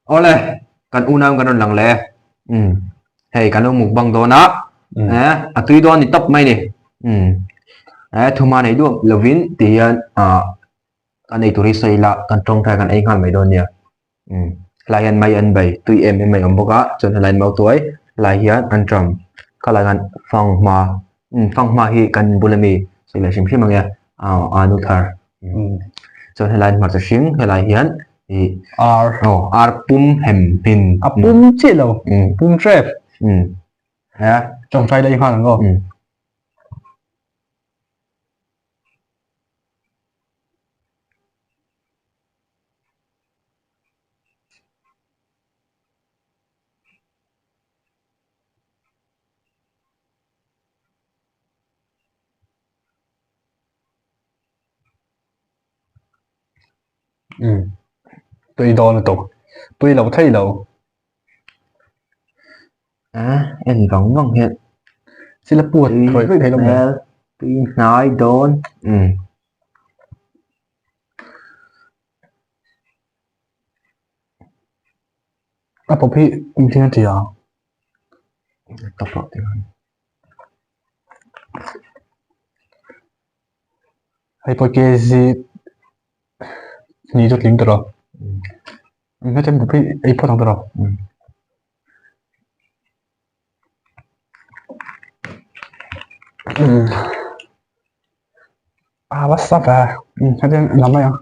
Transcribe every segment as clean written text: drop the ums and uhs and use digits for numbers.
Awle, kan unau kan rawn lang leh e. Umm, hei kan lo mukbang dawn a, eh a tui dawn ni tawp mai ni. Umm, eh thuma nei duah lovin ti hian ah kan ei tur hi sawi ila kan tawngtai kan ei nghal mai dawn nia. Umm, helai hian mai an bei tui em em mai awm bawk a, chuan helai mau tuai helai hian an ṭam khalai hian fanghma umm fanghma hi kan bul ami sawi leh hrim hrim ang e ah anu thar umm chuan helai hmarcha hring helai hian ih ar aw ar pum hem hmin a pum chiah lo pum hrep umm he tawngtai daih nghal ang aw. Umm tui dawn lutuk tui lo thei lo. A en vang vang hian chil a puat thawih vek thei lo mai. Tui hnai dawn umm. A pawp hi engtin a ti ang? Hei pawh kg hnih chu tling tawh lo. Hetiang pawp hi ei phawt ang tawh lo. A va sap e. Hetiang lam mai ang.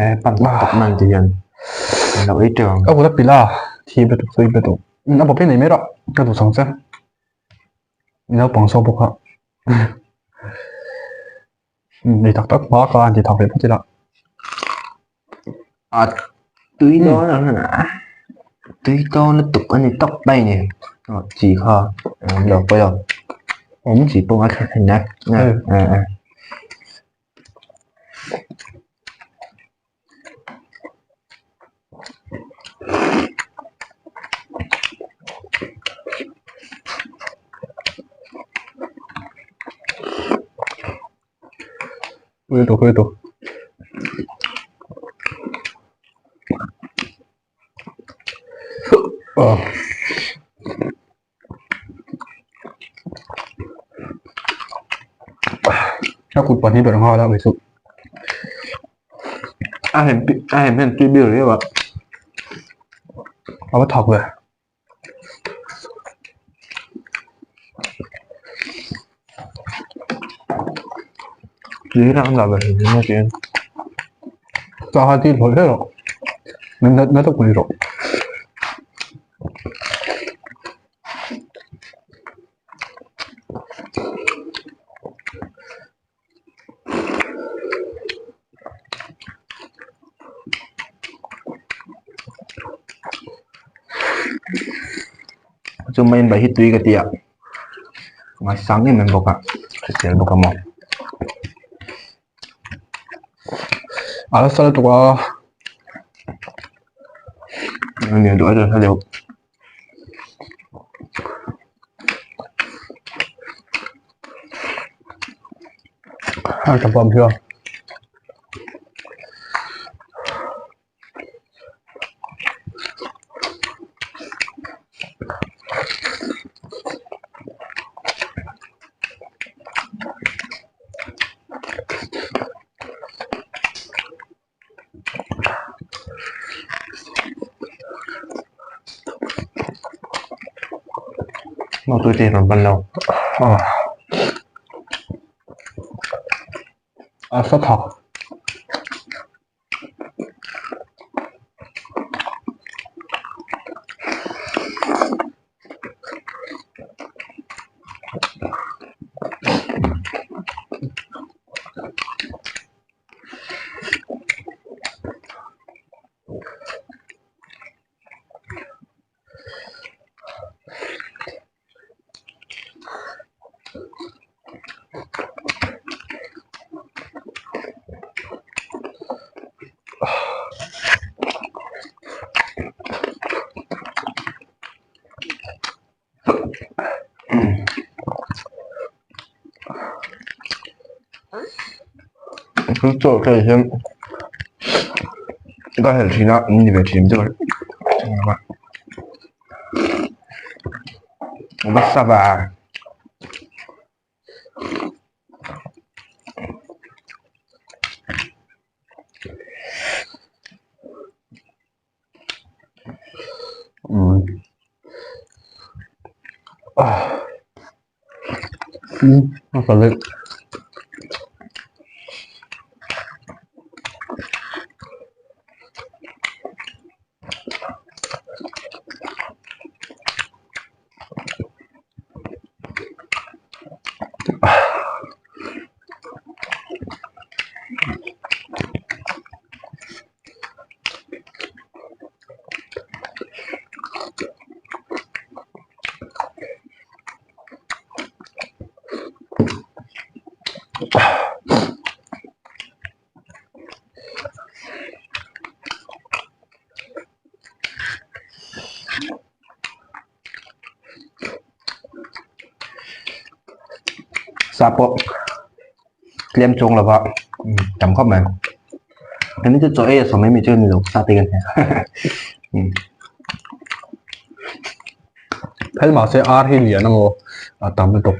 Eh pan tak man ti hian an lo ei teuh ang. A kut a pilh a, thi be tuk sawi be tuk. A bawp hi nei mai rawh, ka duh chang che. Naupang saw bawk a. Nei tak tak hma ka an ti thak ve phawt ila. A tui dawn ang a, tui dawn lutuk a ni tawp mai ni. Chi kha an lo pawi a, chi pawh a tha thin a. Ui tuk ui tuk. A kut pahnih ber nghal a kei chu. A hem a hem hem tui bil riau a. A va thak ve. Tui hi ang dah ve hrim hrim a tiin. Sangha ti hlawih hlawih rawh. Na na tak mai rawh. Chu mai mai hi tui ka ti a ngaisang em em bawk a hrisel bawk a maw. A la sal tuk a. Nia duh a deuh. A tha pawm hian. Motor te rawn ban lo. A sa thak. Chu chaw thei hian. Ka helh thin a ni ve thin chu va sava. Sa pawh tlem chuang lova tam khawp mai hemi chu chaw ei a sawm mai chu a ni lo sa te kan Phel mahse ar hi lian emaw a tam lutuk.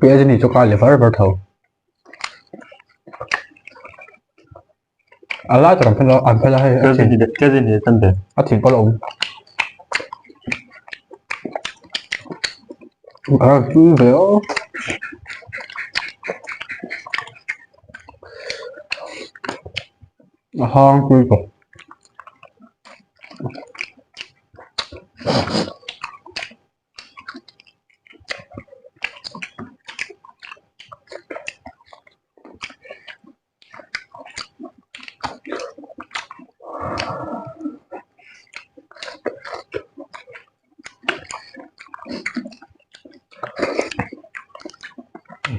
Piaz a nih chu ka leh var var tho. A lai tak an phel a an phel a hei a thin a thin pawh a la awm. A tui ve aw. A hang tui tawh.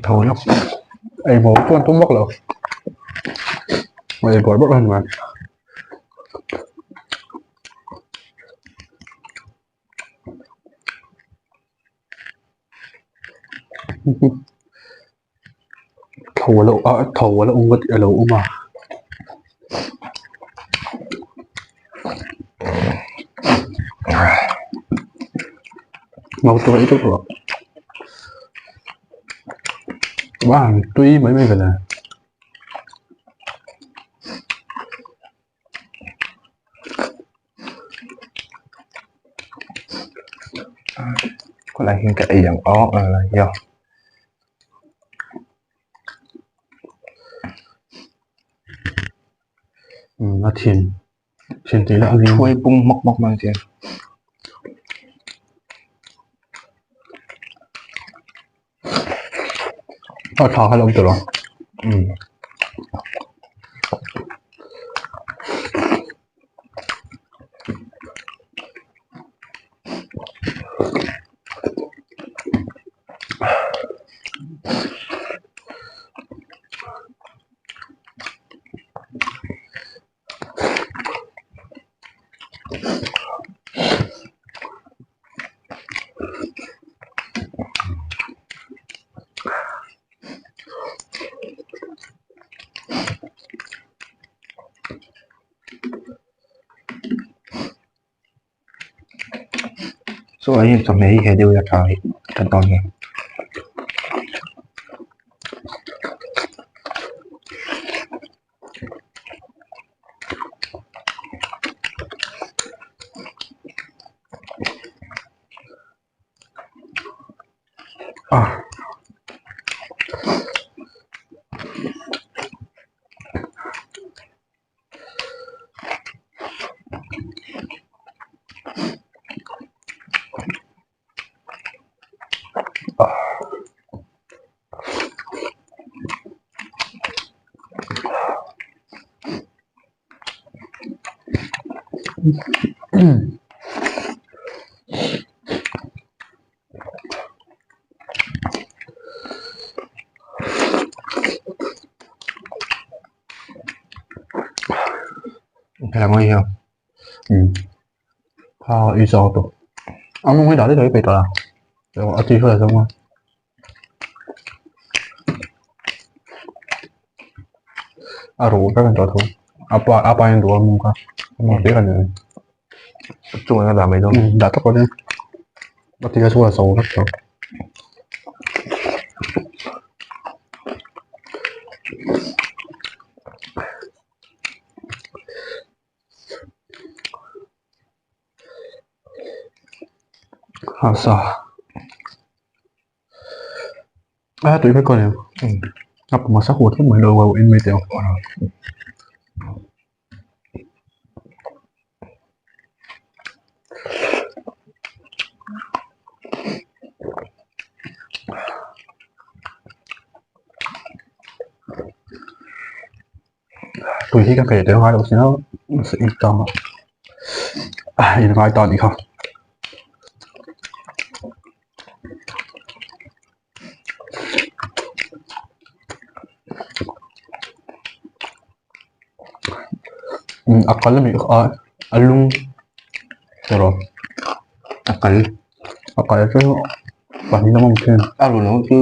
Tho lawk ei maw chuan tum vak lo ei bawrh bawrh a ni mai. Tho a lo a tho a lo awm a lo awm a. Mau tur ei teuh tawh a tui mai mai vele. Khawlai hian ka ei ang aw a la hian. A thin thin tih lah a ni. Thuai pung hmawk hmawk mai chian. A tha kha lo awm tawh lo. Saw ah hian chawhmeh hi he deuh hi a tha hi kan tawn hian. A i zawng tawh. A mawng hi dah daih daih peih tawh la. A tui hruai zawng a. A ruh vek an tawh tho. A pa a pa in ruh a mung kha. A mung vek a ni. Chungah a dah mai dawn. Dah tak awm. A ti kha chu a zo vek tawh. Ha sa. A tui vek a ni. A puma sa huat hlek mai lo in mai teh ang. Tui hi ka pe tel ngai lo sia in tam a in ngai ta anih kha. A kal a nih kha a lung erawh a kal a kal chu pahnih lam a awm thin. A rawn awm chu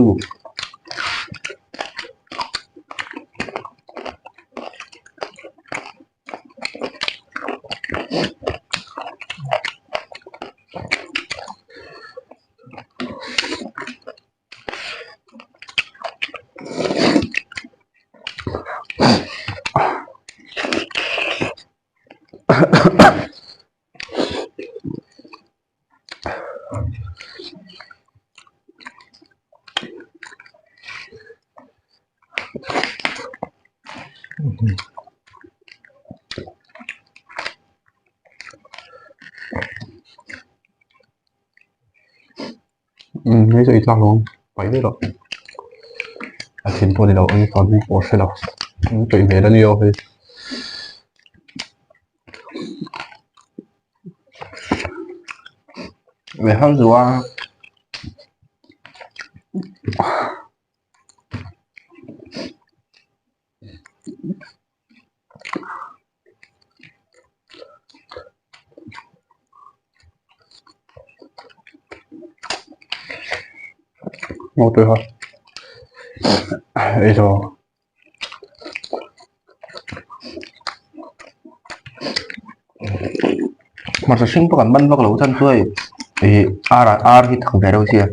Hei chu ei tlak lo ang paih daih loh a thin pawh a ni lo ang chuan hei pawh a hre lo tui hmel a nia hei. Ve har zuah a. Motor kha ei zo. Hmarcha hring pawh kan ban vak lo chhan chu hei ih ar ah ar hi thak ve reuh sia.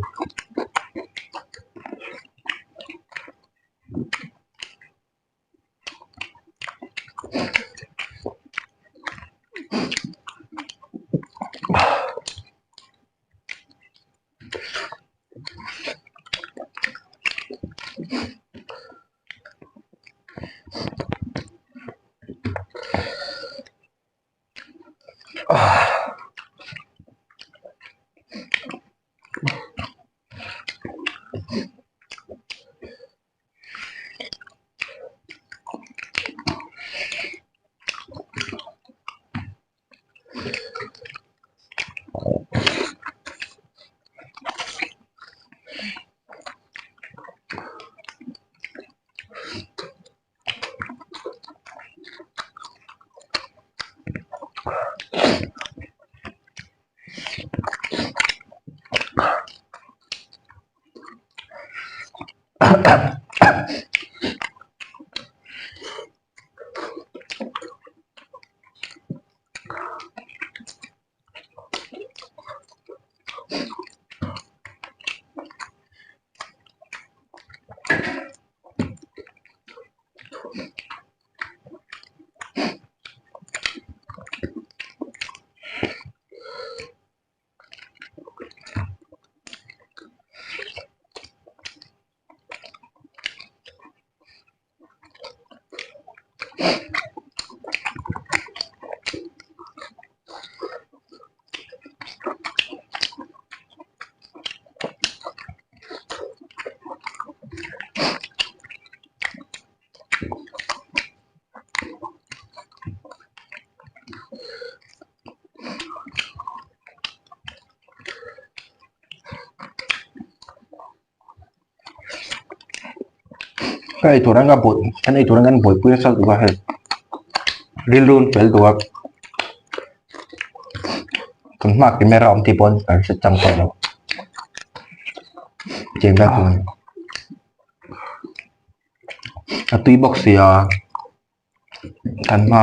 Ka eitur ang ka buai kan eitur ang kan buaipui nasa lutuk a hei rilru an fel duh a kan hmaah camera a awm tih pawh kan hre chang tawh lo tiang vel chu a ni a tui bawk sia. Kan hma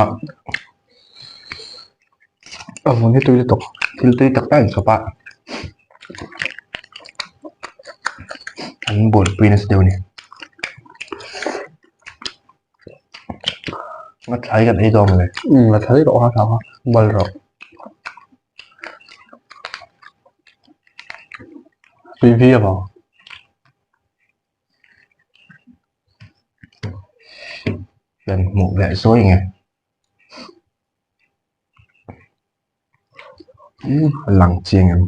A vun hi tui lutuk. Thil tui tak tak a inchhawp a. An buaipui nasa deuh a ni. A thlai kan ei dawn mawle. Umm a thlai rawh a thla a bal rawh. Tui viau ang. Kan hmuh leh zawi nge. A lang chiang em.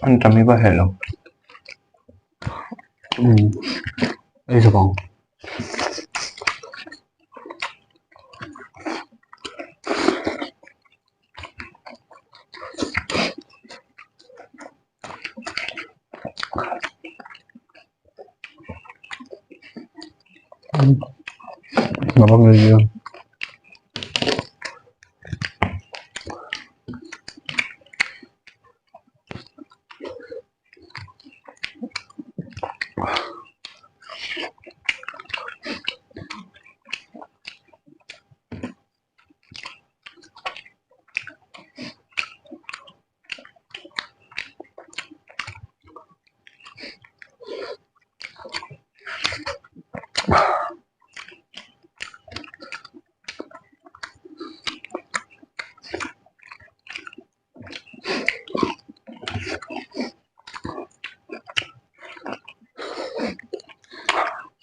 An tam hi va herh lo. Ei zawk ang.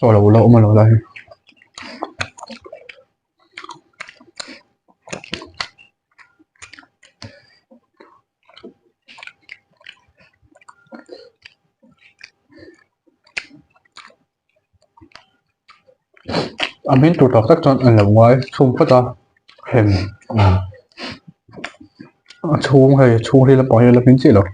Chaw lo la awm a lo lai hi. A hming tur tak tak chuan an lo ngai chhung phawt a hem a chhung hei chhung hi lampang hi a la hming chiah lo.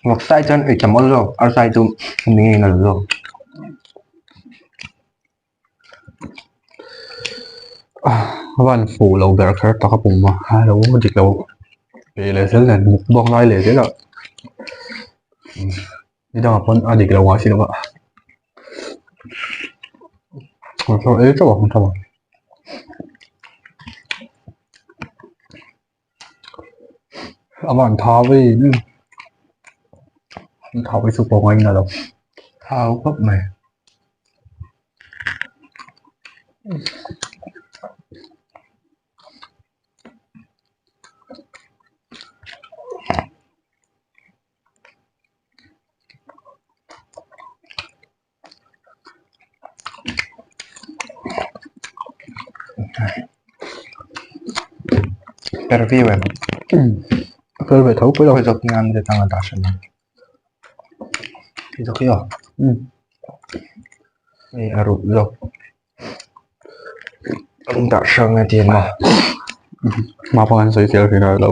Vawk sai chuan ei tam awl zawk ar sai chu ni ngei nalh zawk. A van fuh lo ber kher tak a pum a a lo dik lo ve leh zel nen mukbang lai leh zel a ni dangah pawn a dik lo ngai si lo a ei teuh ang teuh ang. A van thau vei em em thau hi chu pawh ngaina lo thau khawp mai. Review em Fel ve tho pawh lo. Zawk ngan te tanga dah hran ang. Zawk hi aw. Hei a ruh zawk. An dah hrang a ti maw. Hma pawh an sawi tel thin a lo.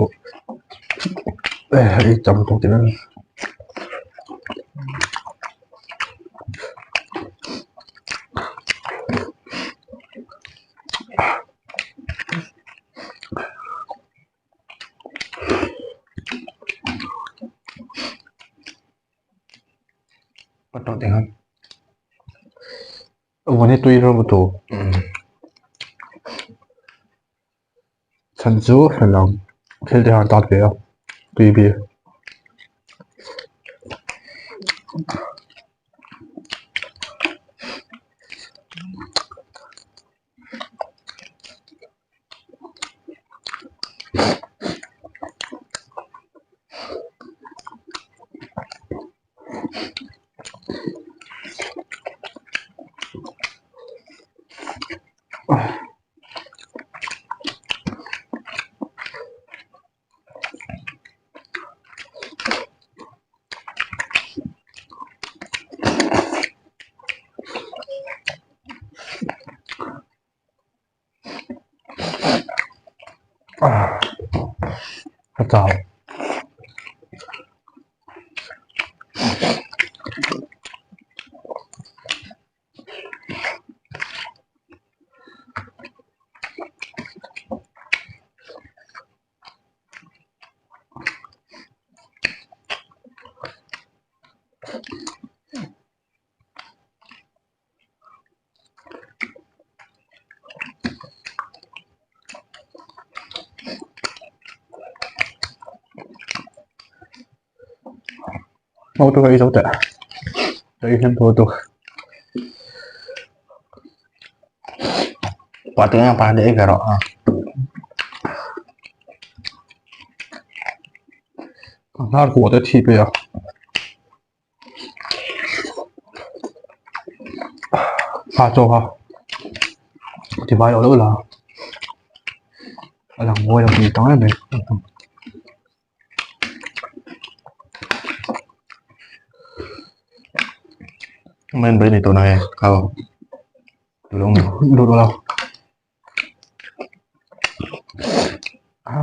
Hei tam tawk tih mai. Vawni hi tui rawng tur chhan chu hre lo thil te han tat ve a tui bik. Ka chau. Mau tu ka ei zo teh. Ka ei hnem tawh lutuk. Pa te nga pa de ei ve rawh a. Ka hnar kuah te thi pe a. Ha chaw kha ti vai lo deuh la a lang mawi lo tih tang em mai. Men bai ni tawh na nge kha Lut lo. Ha.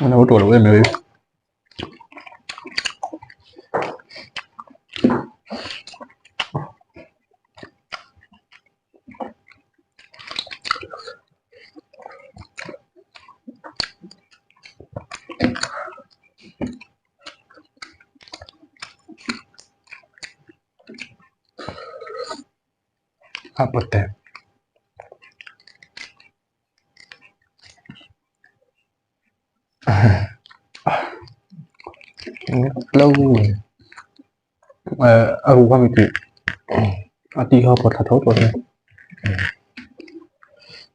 A lo tawh lo em mai. A pawt teh. A ruh kha mi tih a tih kha pawt thla tho tawh a ni.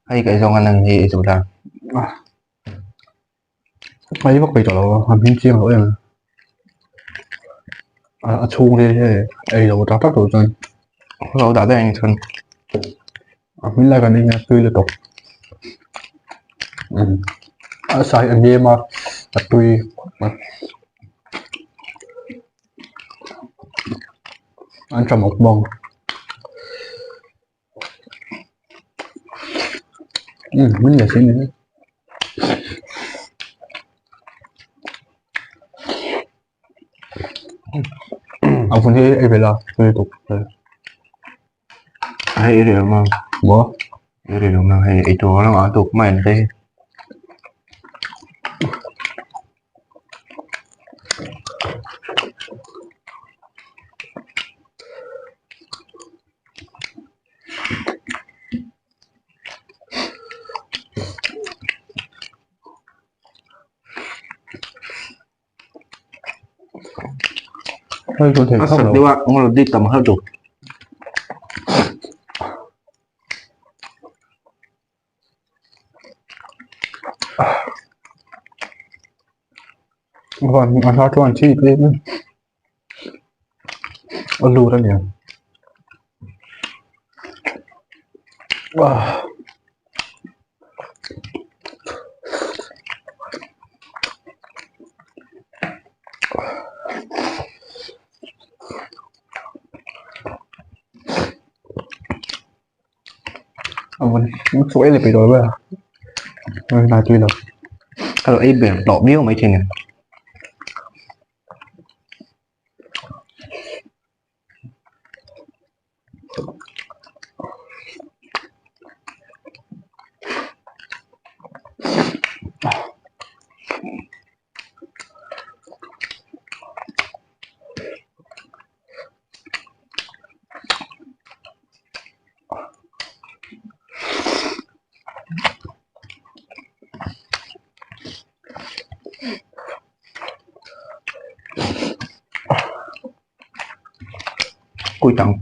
Hei kaih zawng a nang hi i duh la. Hei vak peih tawh lo a, a hming chiang loh em a. A chhung hi hei ei lo tak tak tur chuan lo dah daih ang chuan a hming lai kan en a tui lutuk a sai a nem a a tui an tha mawk bawk. Min leh si ni. A vun hi ei ve la tui lutuk. Hei i ril mang. Maw? I ril mang hei ei tur lamah a tuk mai an rei. A sat deuh a eng rawt tam har duh. A hla chuan thi tlem in a lut a niang. Chaw ei leh peih tawh lo a hnai tui lo. Ka lo ei ber tawh miau mai thin. Kui tang.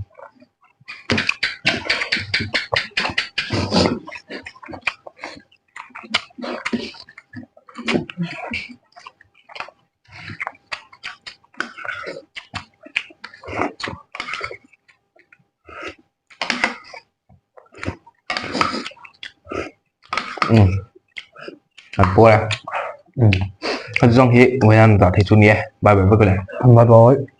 Um kan puar a. Um heti zawng hi vawiin an dah thei chu ni e. Bye bye vek le. Bye bye.